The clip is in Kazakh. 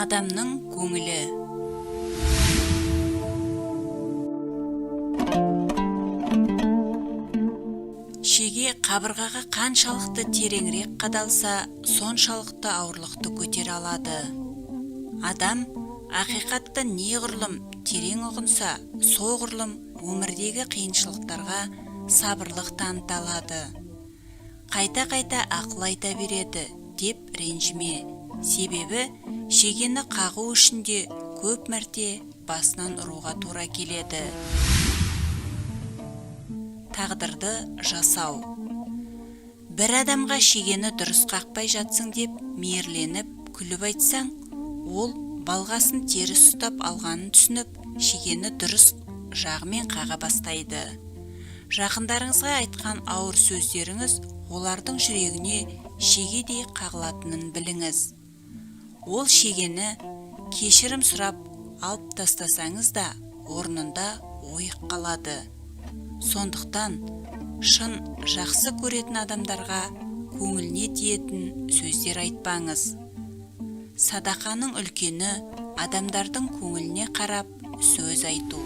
Адамның көңілі. Шеге қабырғаға қаншалықты тереңірек қадалса, соншалықты ауырлықты көтере алады. Адам ақиқатты неғұрлым терең ұғынса, соғұрлым өмірдегі қиыншылықтарға сабырлық таныта алады. Қайта-қайта ақыл айта береді деп ренжіме. Себебі шегені қағу үшін де көп мәрте басынан ұруға тура келеді. Тағдырды жасау. Бір адамға шегені дұрыс қақпай жатсың деп мейірленіп күліп айтсаң, ол балғасын теріс ұстап алғанын түсініп, шегені дұрыс жағымен қаға бастайды. Жақындарыңызға айтқан ауыр сөздеріңіз олардың жүрегіне шегедей қағылатынын біліңіз. Ол шегені кешірім сұрап алып тастасаңыз да, орнында ойық қалады. Сондықтан шын жақсы көретін адамдарға көңіліне тиетін сөздер айтпаңыз. Садақаның үлкені адамдардың көңіліне қарап сөз айту.